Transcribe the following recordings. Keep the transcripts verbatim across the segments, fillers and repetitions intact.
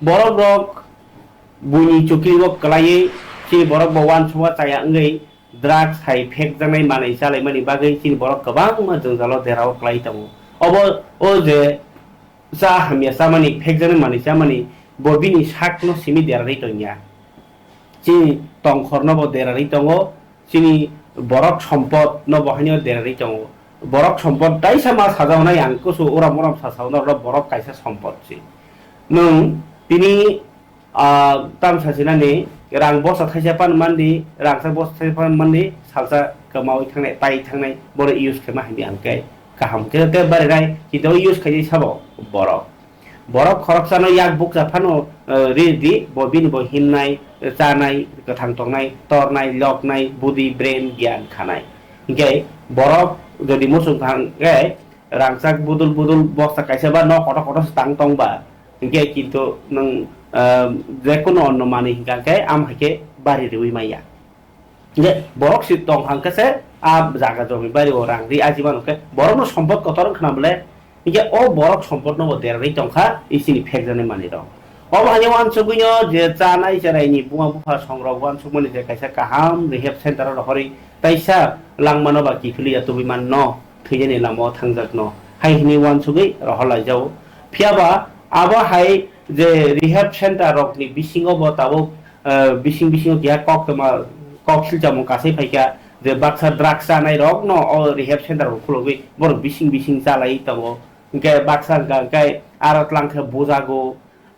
Borok rok buini chukri bo kwlaiwi chini borok bo uansukma chaya wngwi drugs hai phekjaknai manwi chalaimani bagwi chini borok kwbangma jwngjalo derao kwlai tongo. Obo o je cha hamya chamani, phekjaknai manwi chamani, bo bini sakno simi derarwi tongya. Chini tongkhorno bo derarwi tongo, chini borok sompotno bo haino derarwi tongo. Borok sompot taisa ma sajaonai ang kusu uram uram sasaonai borok kaisa sompot se. Nwng tini, ah, tamsa sinani rang bosa thaisa pan mandi, rangsa bosa thaisa pan mandi, salsa kwmawi thangnai, pai thangnai, boro use khaima hamya hwnkhe kaham khe tei barinai, kintu use khaijai sabo borok. Borok khoroksano yak bukcha phano, eh, ri di, bo bini bo himnai, chanai, kwthang tongnai, tornai, loknai, budi, brain, giyan khanai. Hinkhe borok jodi muchung thang khe rangchak budul budul bosta kaisa ba nok kotor kotor se tang tong ba, hinkhe kintu nwng, eh, jekunu onno manwi hinkha khe am hai khe bari riwi maya. Hinkhe borok si tong hang khe se a jaga jomi bari o rang ri aji mano khe borokno sompot kotor wngkha na bole. Hinkhe o borok sompotno bo derarwi tongkha isini phekjaknai manwi rok. Obo hai uansugwino je chanai cherai ni buma bupha songrok uansukmani je kaisa kaham rehab center o rohorwi taisa langmano ba kiphilwi ya tubui manno thwijani lama o thangjakno hai hwnwi uansugwi rohor laijao. Phiyaba abo hai je rehab center rokni bisingo bo tabuk, eh, bising bisingo keha kok tongma, kok silchamung kasai phaikha je baksa drugs chanai rokno o rehab center bo khulogwi borok bising bising chalai tongo. Hinkhe baksa hwnkha hinkhe aro twlang khe bujago.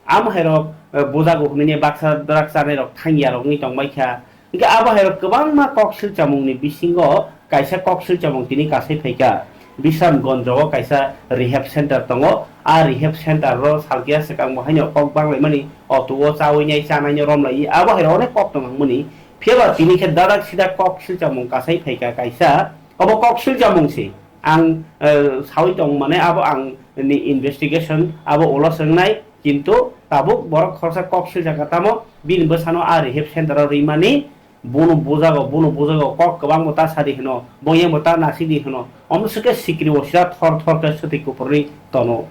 Am hairok, eh, bujago hwnwi baksa drugs chanai rok thangya rok wngwi tongbai kha. Hinkhe abo hairok kwbangma kok silchamungni bisingo kaisa kok silchamung tini kasai phaikha. Bisramganj o kaisa rehab center tongo. A rehab center o salkhe swkang bo haino kok banglaimani, auto o chawi nai chanai no romlai abo hairok onek kok tongmani. Phiyaba tini khe dadak sidak kok silchamung kasai phaikha kaisa. Obo kok silchamung se. Ang, eh, sawi tong mane abo ang ni investigation abo ulo swngnai. Kintu tabuk borok khoroksa kok siljak tamo bini bwsano a rehab center o rimani, bono bujago, bono bujago, kok kwbangbo ta sadi hwno, boyangbo ta nasidi hwno, omo swkhe sikri o sira thor thor khe swtwi kuphurwi tono.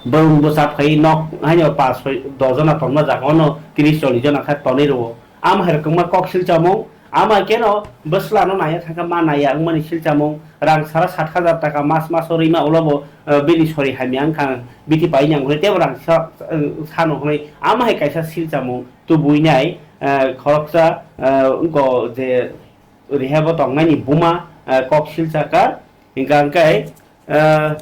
Bwrwng bwsa phai nok haino pas soi dos jona tonma jaga ono tris chollis jona khe tonwi rwo. Am hai rokma kok silchamung, ama keno bwsla no naya thangkha ma naya wngmani silchamung, rang sara sat hajar taka mas mas o rima ulo bo, eh, bini sori hamya wngkha, bithi pai nang hwnwi tebo rang sa, eh, sano hwnwi ama hai kaisa silchamung tubui nai, eh, khoroksa, eh, wngko je rehab o tongnai ni buma, eh, kok silchakar, hinkha hwnkhe, eh,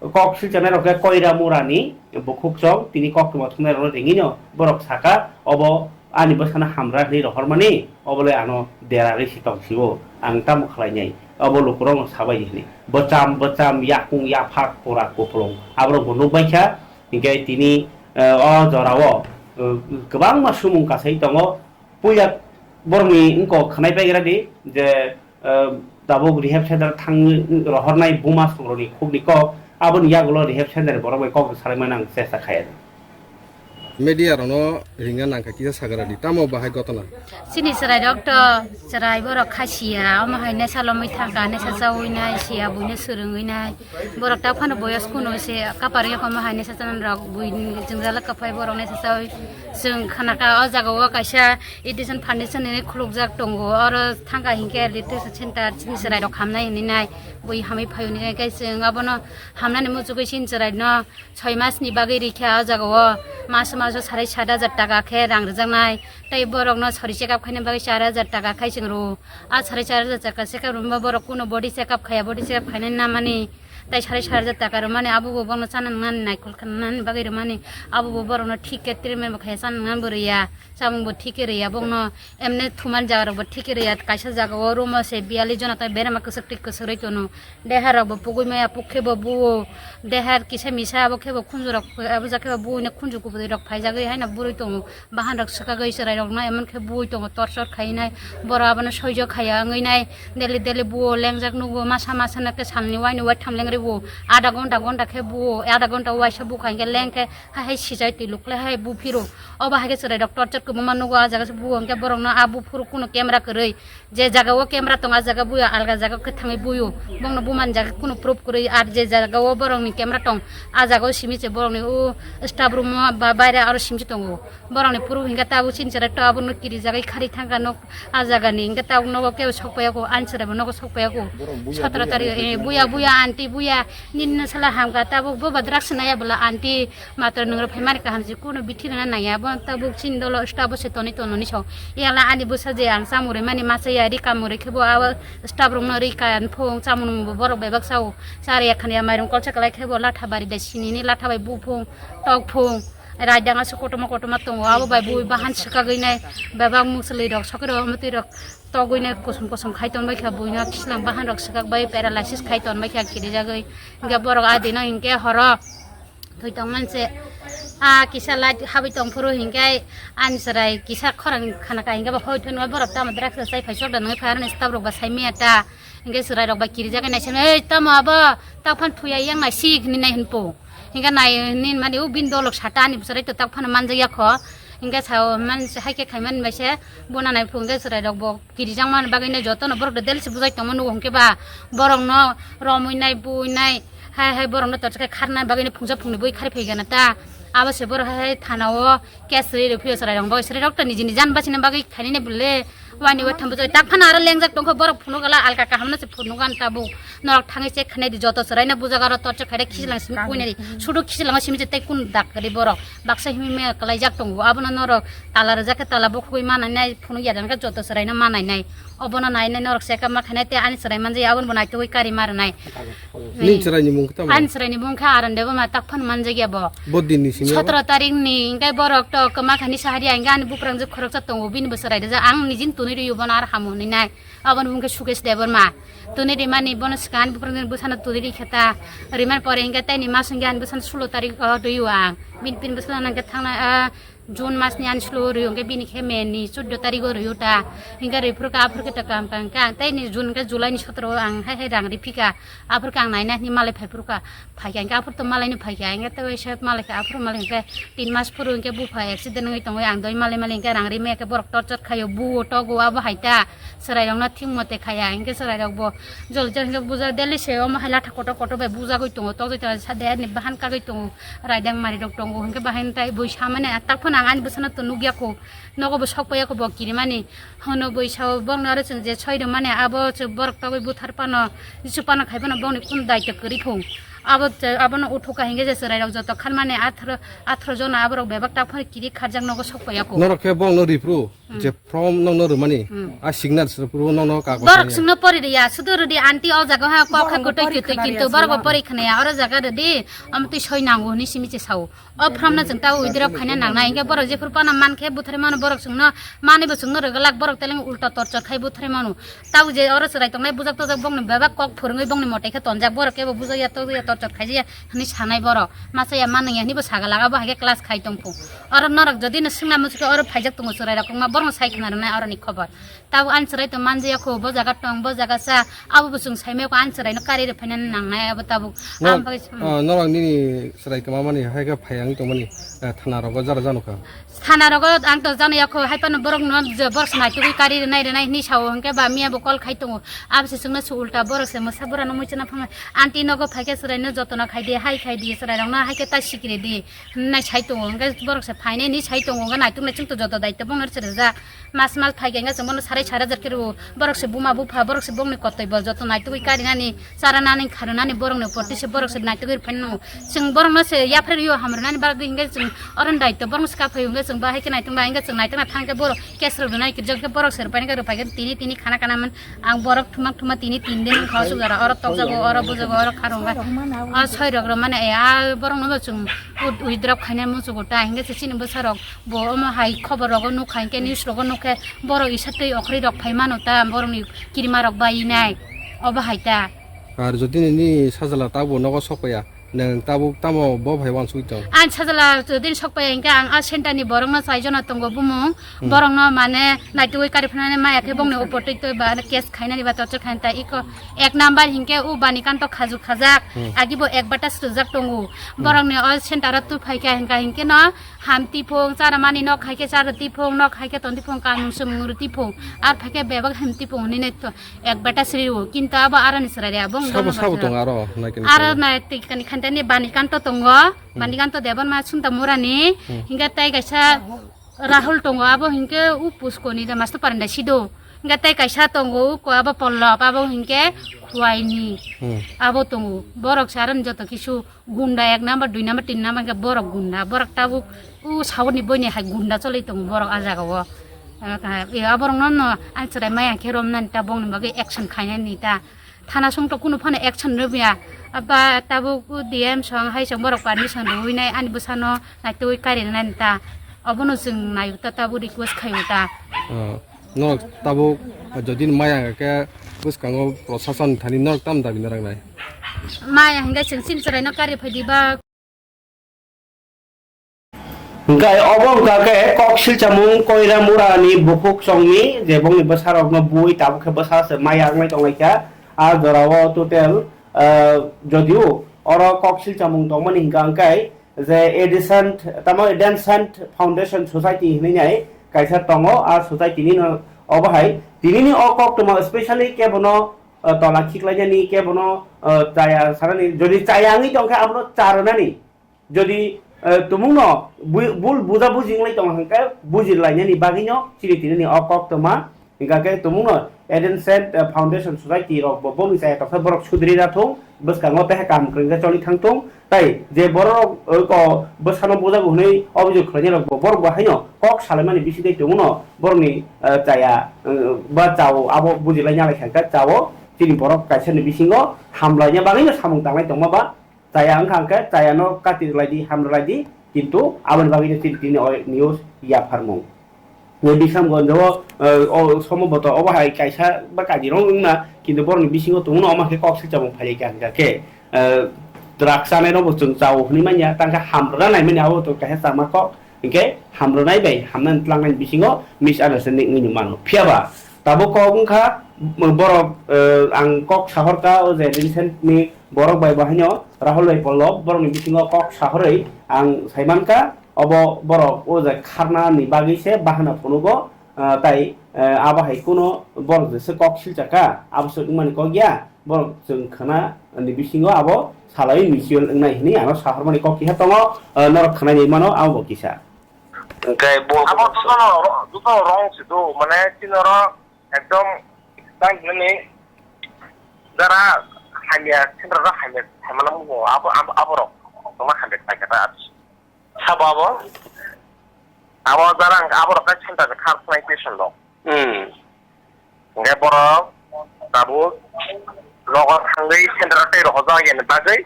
kok silchanai rok khe koira mura ni bukhuk chong tini kok tongma thumnai rok no ringwi no borok saka obo ani bwsano hamra hwnwi rohormani, obo le ano dera rwi si tong sio, ang tamo khlai nai, obo lukurok no sabai di hwnwi bwcham bwcham yakung yaphak pura kupulung aborok bo nukbai kha. Hinkhe tini, eh, o jora o, eh, kwbangma sumung kasai tongo. Puila borokni wngkok khwnai paigra di je, eh, tabuk rehab center thang rohornai buma songrokni khukni kok, aboni yagulo rehab center ni borok bai kok salaimani ang chesta khayan. Media rokno ringna nangkha kisa sagra di, tamo bahai gotona? Chini chwrai rok to chwrai borok kha siya, omo hai nesa lomwi thangkha, nesa chawi nai siya, buino swrwngwi nai. Borok ta phano boyos kuno se kapar yakomo hai nesa chanani rok bui jwngjal kwphai borok nesa chawi. Chwng khanaka o jaga o kaisa Edison Foundation hinwi khulukjak tongo. Oro thangkha hinkhe literature center chini chwrai rok hamnai hinwi nai. Bui hamwi phaio hinwi nai khe chwng abono hamnani muchugwi chini chwrai no soi mas ni bagwi rikha o jaga o. Mas mas o sarai sat hajar taka khe rang rwjaknai. Tei borok no sori check up khaina bagwi char hajar taka khai chwng rwo. A sarai char hajar taka check up rwma borok kuno body check up khaiya, body check up khainani namani. Tai sarai sat hajar taka rwmani abo bo bono chana nani naikol khanani bagwi rwmani, abo bo borokno thik khe treatment bo khaiya chana nani bo rwya, chamung bo thik khe rwya, bokno emne thumani jaga rok bo thik khe rwya, kaisa jaga o room o se biyalli jona tai berama kwchwk twi kwchwk rwi tono, deha rok bo pugui maya puk khe bo buo, deha kisa misa abo khe bo khunju rok abo jak khe bo buino khunju kubui rok phaijagwi haino bwrwi tongo. Bahan rok swkagwi chwrai rokno emon khe bui tongo, torchor khainai. Borok abono soijo khaiya wngwi nai, daily daily buo lengjak nugo, masa masa no khe salni waini waitham lengri Buo, adha ghonta ghonta khe buo, adha ghonta waisa bukha hinkhe leng khe hai hai sijai twi luk khlai hai bu phiro. Obo hai khe chwrai rok torture kwbangma nugo, ah jaga se buo hinkhe borokno ah buphuru kuno camera kwrwi. Je jaga o camera tong, ah jaga buyo, alga jaga khe thangwi buyo. Bongno bumani jaga kuno proof kwrwi, ar je jaga o borokni camera tong, ah jaga o simi se borokni o staff room o ba baire aro simi se tongo. Borokni phuru hinkhe tabuk chini chwrai tabukno kirijagwi khari thangkha nok, ah jagani hinkhe tabuk nogo kebo sok paiya kho, ani chwrai bo nogo sok paiya kho. Borok buya, sotoro buya tarik, hinwi eh, buya, buya, aunty buya, nini sala hamkha tabuk bo ba drugs naya bwla aunty, matwr nwngrok phaimani kaham se kuno bithi rwna naiya, bo tabuk chini dolo staff bo se tonwi tononi so. Yala ani bwsa je ang chamung rwmani masa ya, ri kamung rwkhe bo abo staff rokno ri ka phung chamung nung bo borok bebak sao. Chari yakhani ya mairung kolsa kwlai khe bo latha bari bai sinini latha bai buphung, tokphung. Raidang aswk kotorma kotorma tongo, abo bai bui bahan swkagwi nai, bebak mwswlwi rok sokhe rok mwtwi rok togwi nai, kosom kosom khai ton bai kha, buino khichlang bahan rok swkak bai paralysis khai ton bai kha, kirijagwi. Hinkhe borok adino hinkhe horo thwi tong manse, a kisa light habwi tong phuru hinkhe ani chwrai kisa khorang khana ka hinkhe bo hoi thunwi borok tamo drugs chai phai sok da nangwi phai aroni staff rok ba sai maya ta. Hinkhe chwrai rok bai kirijagwi naisem, "Ei, tamo abo tak phan thuya yang nai sik," hinwi nai hinpo. Hinkhe nai hinwi mani o bini dolok sata ani bwswrai to tak phano manjakya kho. Hinkhe sao man se hai khe khaimani bai se bona nai phung khe chwrai rok bo kirijak mani bagwi nai jotono borok de del se bujai tongma nugo hinkhe ba borokno romwi nai bui nai hai hai borokno torchakhe kharna bagwi nai phungsa phungni bui khari phai gana ta. Abo se borok hai hai thana o case rwi rw phio chwrai rok bo chwrai rok to nijini jan bachina bagwi khainani bwle. Wani wa thambo jai tak phano aro lengjak tongkha borok phunuk ala alka kaham no se phunuk an tabuk. Norok thangwi check khainai di joto chwrai no bujak aro torchor khaide khichlang simi puinai di. Sudu khichlang simi je tei kun dak kari borok. Baksa himi me kalai jak tongo. Abono norok tala rwjak khe tala bukhugwi manai nai phunuk ya jang khe joto chwrai no manai nai. Obono nai nai norok check up ma khainai tei ani chwrai manjai abono bo naitugwi kari ma rwnai. Nini chwraini mung khe tamo? Ani chwraini mung khe Aron Debbarma, tak phano manjakya bo. Bo dinni simi abo? Sotoro tarik ni, hinkhe borok to kwma khani sahari ya, hinkhe ani buprang je khoroksa tongo, bini bo chwrai rijak. Ang nijin tuni riyo bono ar hamu hwnwi nai. Aboni mung khe Sukesh Debbarma. Tuni rimani bono swkang ani buprang je bwsano tuni ri khe ta. Rimani pore hinkhe taini mas hinkhe ani bwsano sulo tarik o riyo ang. Bini, bini bwsano nang khe thangnai, ah, June mas ni ani sulo rwi, hwnkhe bini khe May ni chuddo tarigo rwi ta. Hinkhe rwi phuru kha, aphuru khe ta kam kang kha. Tei ni June khe July ni sotoro o ang hai hai rang ri phika. Aphuru khe ang naina hwnwi malai phai phuru kha. Phai kha hinkhe aphuru to malai no phai kha. Hinkhe tei waisa malai kha, aphuru malai hinkhe tin mas phuru hinkhe bupha accident wngwi tongwi ang doi malai malai hinkhe rang ri maya khe borok torchor khaio, buo togo abo hai ta. Chwrai rok no thik mote khaya. Hinkhe chwrai rok bo jol jol hinkhe buja daily se omo hai latha kotor kotor bai bujagwi tongo, tokjagwi tongo, sa de ani bahan kagwi tongo. Raidang mari rok tongo, hinkhe bahai tai bui samani, ah, tak phano ang ani bwsano to nukya kho, nogo bo sok paiya kho bo kirimani. Hono bui sao bongni aro chwng je soi rwmani abo chwng borok togwi buthar phano, jisu phano khai phano bongni kun daitw kwrwi phung. Abo je, abono uthuka hinkhe je chwrai rok joto khanmani atharo, atharo jona aborok bebak tak phano kiri kharjak nogo sok paiya kho. Norok khe bongno riphru? Hmm. Je form nokno rwmani, hmm, a signature phuru nokno kago borok sanya. Chwngno pori riya, sudu rwdi aunty o jaga ha kok khe borok kwtwi pori kwtwi khna kintu riya, borok bo sima. Pori khna ya, oro jaga rwdi, omo twi soi nango hwnwi simi se sao. O form no chwng ta withdraw khaina nangnai, hinkhe borok jephuru phano man khe butharwi mano, borok chwngno manwi bo chwngno rwglak, borok teleng ulta torchor khai butharwi mano. Tau je oro chwrai tongnai bujak tojak bongni bebak kok phwrwngwi bongni mote khe tonjak, borok kebo bujak ya tojak ya torchor khaijak ya hwnwi sanai borok. Masa ya manwi ya hwnwi bo sagalak, abo hai khe class khai tongphu. Oro norok jodi no swngna muchukhe oro phaijak tongo chwrai rok wngma, borokno sai khna rwnai oroni khobor. Tabuk ani chwrai to manjaya kho, bo jaga tong, bo jaga cha, abo bo chwng saimaya kho, ani chwrai no kari rw phainani nangnai abo tabuk. Norok, ang bagwi, hmm, ah, norok nini chwrai kwma mani hai khe phai wngwi tongmani, ah, thana rogo jara jano kha. Thana rogo ang to jano ya kho, hai phano borok no je borok se naitugwi kari rwnai rwnai hwnwi sao, hinkhe ba miya bo call khai tongo, abo se chwngno se ulta borok se mwsa bura no muichana phangwi, aunty nogo phai khe chwrai no jotono khai di, hai khai di, chwrai rok no hai khe ta sikiri di. Hwnwi sai tongo, hwnkhe borok se phainai hinwi sai tongo, hwnkhe naituknai chwngno joto daitw bongno se rijak. Mas mas phai khe hwnkhe chwng bono sarai sara jar khe rwo. Borok se buma bupha, borok se bongni kotoi bo joto naitugwi karinani, charanani, kharwnani borokni opor twi se borok se naitugwi phai nw. Chwng borokno se yapharwi rw hamrwnani bagwi hwnkhe chwng oro daitw borokno se kaphai hwnkhe chwng bahai khe naituknai hwnkhe chwng naitukna thang khe borok case rw rwnai kirjak khe borok se rwphai khe rwphai khe tini tini khana kana man. Ang borok thumak thuma tini tin din wngkha o sujara, oro tokjago, oro bujago, oro kharwnga. O soi rok rw mane, a borok no bo chwng withdraw khaina muchugo ta, hinkhe se chini bwsa rok bo omo hai khobor rogo nukha, hinkhe news rogo nukkhe borok isa twi okhorwi rok phai mano ta, borok ni kirima rok bai nai, obo hai ta. Ar jodi nini sajla ta bo nogo sok paiya, Nwng tabuk tamo bo phai uansugwi tong? Ang sajala jodi sokpai hwnkhe ang a center ni borokno chaijakna tongo bumung. Hmm. Borokno mane naitugwi kari phanani maya khe bongni upor twi twi ba case khainani ba torture khainani ta iko ek number hinkhe u bani kanto khaju khajak. Hmm. Agi bo ek bata sujak tongo. Hmm. Borokni o center o twi phaikha hinkha hinkhe no ham tiphung charamani nok haikhe chara tiphung nok haikhe ton tiphung kanmung sumung rw tiphung ar phaikhe bebak ham tiphung hinwi nai to. Ek bata sri o, kintu abo aroni chwrai de, abo wngkha sabo, sabo tongo aro, nai kani aro kani. Nai tei kani khanteni bani kanto tongo, hmm, bani kanto Debbarma Sunta Murani, hmm, hingke tei kaisa Rahul tongo, abo hingke u puskoni de master paranda sido. Hingke tei kaisa tongo, uko abo Pollab, abo hingke Khuaini. Hmm. Abo tongo. Borok se aroni joto kisu gunda ek number, dui number, tin number hingke borok gunda. Borok tabuk u sauni boini hai gunda choli tongo borok a jaga o. Abo kaha, e, aborokno no ang chwrai maya khe romnani ta bongni bagwi action khainani ta. Thana songto kunu phano action rwbya. Aba tabuk D M song hai song borok permission rwui nai ani bwsano naitugwi kairinani ta. Obono chwng naio ta tabuk request khaio ta. Oh, norok tabuk jodi maya khe bwskango prosason thani norok tam dabi narwknai? Maya hingke chwng chini chwraino kari phaidi ba. Hingke obo wngkha khe kok silchamung Koiramura ni bukhuk chongni je bongni bwsarokno bui tabuk khe bwsa se maya wngnai tonglaikha. A jorao total, ah, jodio oro kok silchamung tongmani hingka hingkai je Edison, tamo Edison Foundation Society hinwi nai kaisa tongo. A society ni no obo hai tinini o koktwma specially kebono, ah, tola khiklainani, kebono, ah, chaya sanani, jodi chaya wngwi tongkhe abono cha rwnani. Jodi, eh, tumungno bui-, bul buja buji wngwi tongo hwnkhe buji lainani bagwino chini tinini o koktwma. Hingkha khe tumungno Eden Saint, eh, Foundation Society rok bo boni chaya toksa borok sudri ra thung, bwskango teha kaham kwrwng khe choli thang thung. Tai je borok, eh, ko bwsano bujago hwnwi obijok khlainai rok bo borok bo haino kok salaimani bisingtwi tumungno borokni, eh, chaya, eh, ba chao abo buji laina lai kha khe chao chini borok kaisani bisingo hamlaina bagwino samung tanglai tongma ba. Chaya wngkha hwnkhe chayano kati rwlai di, ham rwlai di, kintu aboni bagwi no chini tini o news yapharmung. Nai Bisramganj o, eh, o somboto obo hai kaisa ba kajirong wngna, kintu borokni bisingo tongno omo khe kok silchamung phailai kha hwnkha khe, eh, drugs chanai no bo chwng chao hwnwi manya, tangkhe ham rwna naimani abo to kaisa chama kok. Hinkhe hamrwnai bai hamnani tlangnani bisingo misunderstanding wngwi mano. Phiya ba tabuk kok wngkha, borok, eh, ang kok sahorkha o je recent ni borok bai bo haino Rahul bai Pallab borokni bisingo kok sahorwi ang saimankha obo borok o je kharnani bagwi se bahana phunugo, eh, tai, eh, abo hai kuno borok jesa kok silchakha abo se wngmani kok ya. Borok chwng khna ni bisingo abo salai mutual wngnai hwnwi ano sahormani kok kiha tongo, eh, norok khna ni mano abo bo kisa. Hwnkhe bo abo jotono, jotono wrong se do, mane chini oro ekdom tang hinani jara hamya, sendra rok hamya, hamya nang bo abo, abo, aborok tongma hamya khlai kha ta. Sabo abo? Abo jara ang abo rok khe center khe khar khlai station rok. Hmm. Hingke borok tabuk nogo thangwi center tei rohorjak yani bagwi.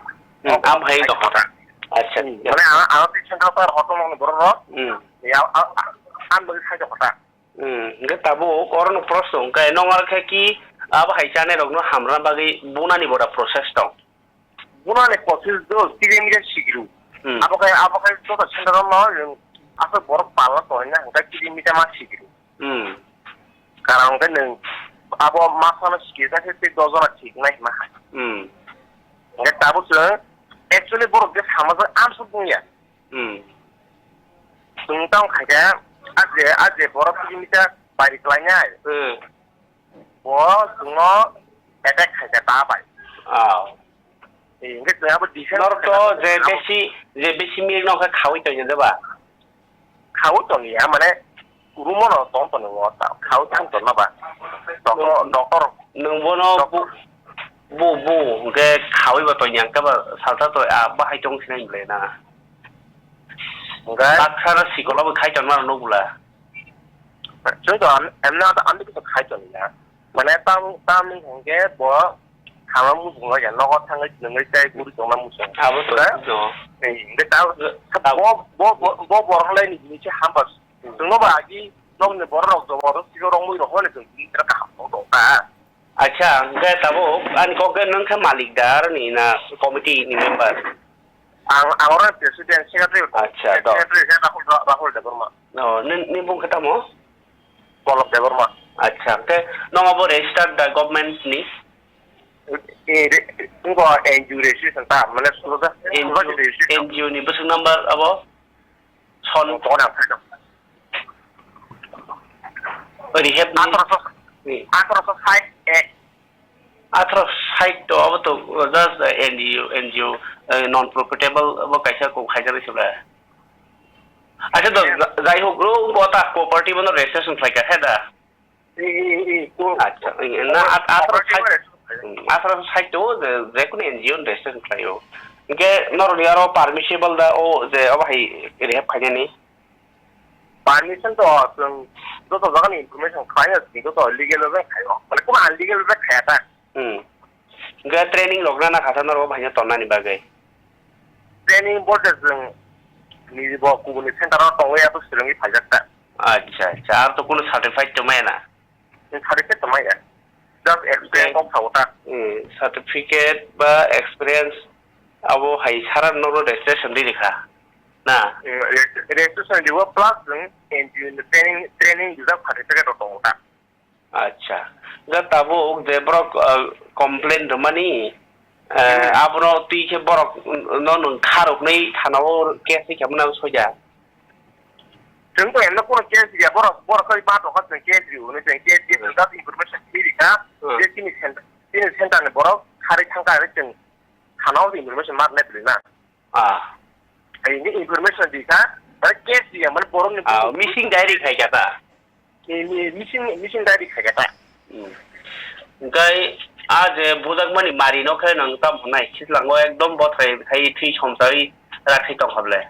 Hmm, am hai rohorjak. Acha. Hmm, mane ang, ang tei center tei rohorjak mani borok rok. Hmm. Ya, a, a, ang bagwi khai rohorjak. Hmm, hingke tabuk oro no proshno hingke nong ar khe ki abo hai chanai rok no hamrwna bagwi bunani bora process tong. Bunani process do tini mija sikru. Hmm. Abo khe, abo khe joto center no aswk borok palna tongna hingke tini mija ma sikru. Hmm. Karon hingke nwng abo ma phano sikri ta khe tei dos jona siknai ma hai. Hmm. Hingke tabuk chwng actually borok je samajak amsuk wngya. Hmm. Chwng tamo khaikhe, a je, a je borok tini mija bari klainai. Hmm. Bo chwngno attack khaikha ta bai. Ah. Eh, hingke chwng abo defense norok to khaikha je abo besi, je besi milik no khe khaui tongya de ba? Khaui tongya, mane room-o no tong tongya o ta, khaui thang tongna ba? Doctor, doctor. Nwng bono doctor. Bu, bu, bu, hingke khaui ba tongya, hingke ba salsa to, ah, bahai tong sinai ble na. Hingke? Taksana sikolo bo khai tongma no bula. Chwng to am-, emno to amtwi kisa khai tongya. Mane tam, tam wng khe bo hamya muchung ya, nogo thangwi nungwi chai guri tongna muchung. Abo to, eh? No. Ei, hingke ta, ta bo, bo, bo, bo borok lai ni hini se hamba. Hmm. Chwngno ba agi nokni borok rok jobo rok siro rongwi rok hwnwi chwng tini tra kaham tong tong ta. Acha, hingke tabuk ani kok khe nwng khe malikdar ni na committee ni member? Ang, ang oro president, secretary. Acha, do. Secretary khe Rahul, Rahul Debbarma. Oh, ni, ni bung khe tamo? Pallab Debbarma. Acha, hwnkhe nong abo registered da government ni? Eh, re-, ngo N G O registration ta, mane sulo da, N G O, sulo registration. N G O ni bwswk number abo? Son. Tong na phai. Rehab ni? Athroso, ni. Athroso sait ek. Athroso sait to, abo to just N G O, N G O, eh, non profitable abo kaisa kok khaijak se ba. Acha to, eh, ja-, jai hok, ro, bo ta cooperative no registration khlai ka, he da? Eh, eh, eh, ko-, acha, eh, na, at-, athroso sait, cooperative no registration khlai. Hmm, athroso sait to, je, je kono N G O no registration khlai o. Hwnkhe norok ni aro permissible da o, je, obo hai rehab khainani? Permission to chwng joto jagani information khlaio, chwng joto legal o khaio. Mane kono unlegal o khaya ta. Hmm. Hwnkhe training rok nana kha ta norok bo phaina tonnani bagwi. Training bo je chwng ni bo kubuni center o tongwi abo swrwngwi phaijak ta. Acha, acha. Ar to kono certified to maya na? Chwng certificate to maya. Just experience. Okay. Kok sao ta. Hmm, certificate ba experience abo hai sara norok registration di rikha. Na? Hmm, reg-, registration di o plus chwng N G O ni training, training rijak certificate rok tongo ta. Acha. Ga tabuk je borok, ah, complain rwmani, eh, hmm, abono twi khe borok no nwng kha rwknai thana o case ri khe mano soja. Chwng to emno kono case ya, borok, borok khai ba tokha chwng case ri, hwnwi chwng case ri, hmm, just information ri kha, hmm, je chini center, chini center ni borok kharwi thangkha hwnwi chwng thana o information ma rwnai bwrwi na. Ah. Ai ni information di kha, mane case di ya, mane borok ni. Ah, missing diary khai kha ta. Ni, ni missing, missing diary khai kha ta. Hmm. Hwnkhe a je bujakmani mari no khe nang tam hwnai, sitlango ekdom bothrai khai thwi somsai rakhi tong kha ble.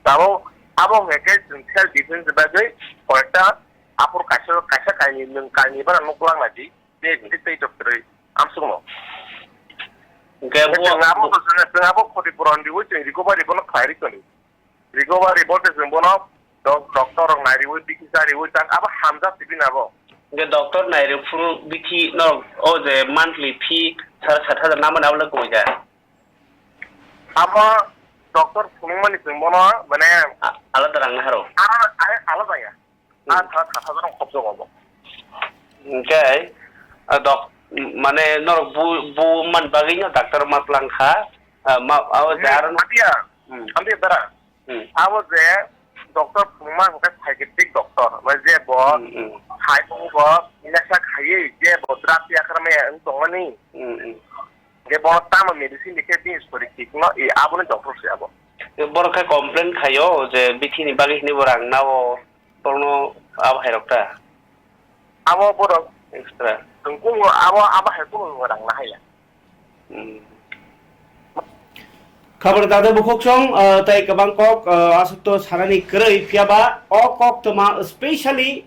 Abo, abo hwnkhe khe chwng self defense bagwi koyekta aphuru kaisa, kaisa kainwi nwng kainwi bara nuk lang laidi. Tei, tei, tei tok kwrwi. Amsukno. Hwnkhe bo chwng abo, chwng abo khoti puron riwi chwng recovery bono khlai ri toni. Recovery bo chwng bono doc-, doctor rok nai riwi, bikisa riwi, tak abo hamjak tibin abo. Hwnkhe doctor nai rw phuru bithi no o je monthly fee sar sat hajar namani abo le koi da? Abo doctor phunukmani chwng bono, mane, a-, alada rang naharo. Alada, alada ya. Hmm. Ah, tha-, tha-, tha-, tha-, khobjak obo. Hwnkhe, ah, dok-, mane norok bu, bu man bagwi no doctor ma tlang kha, ah, ma, abo je hmm, aro no hamya. Hmm. Hamya dara. Hmm. Abo je doctor phunukma hwnkhe psychiatric doctor, mane je bo hmm, hmm, hai bo bo nesa khaiwi je bo drugs yakarmaya wng tongmani. Hmm, hmm. Hwnkhe bono tamo medicine rikhe bini sori thik no, e aboni doctor se abo. Borok khe complain khaio je bithi ni bagwi hinwi bo rang nao, borokno abo hai rok ta. Abo borok extra. Tongkung abo, abo hai kunu rang na haiya. Hmm. Khabar dada bukhuk song, ah, tei kwbang kok, ah, aswk to sanani kwrwi, phiya ba o kok toma specially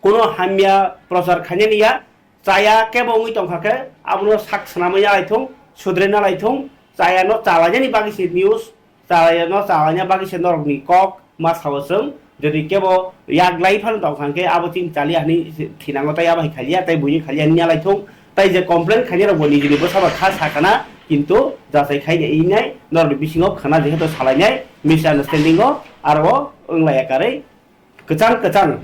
Kuno hamya prochar khainani ya, chaya kebo wngwi tongkha khe, abono sak swnamwi nalai thung, sudre nalai thung, chayano chalainani bagwi se news, chayano chalaina bagwi se norokni kok ma sao chwng, jodi kebo yak lai phano tongkha khe, abo chini chaliya hwnwi thinango, tei abo hai khaliya, tei buini khaliya hwnwi nalai thung, tei je complain khainai rokbo nijini bwsaba kha sakana, kintu jachai khainai norokni bisingo khana jehetu salainai misunderstanding o aro wnglaiya karwi. Kwchang kwchang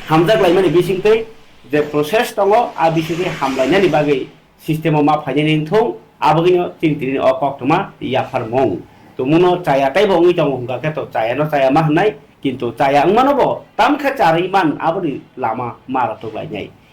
hamjak laimani bisingtwi je process tongo, a bisingtwi hamlainani bagwi system o ma phainani wngthung, abogwino chini tini o koktwma yapharmung. Tongmungno chaya teibo wngwi tongo hwnkha khe to chayano chaya ma hwnnai, kintu chaya wngmano bo tamkhe charwi man aboni lama ma rwtuk lainai.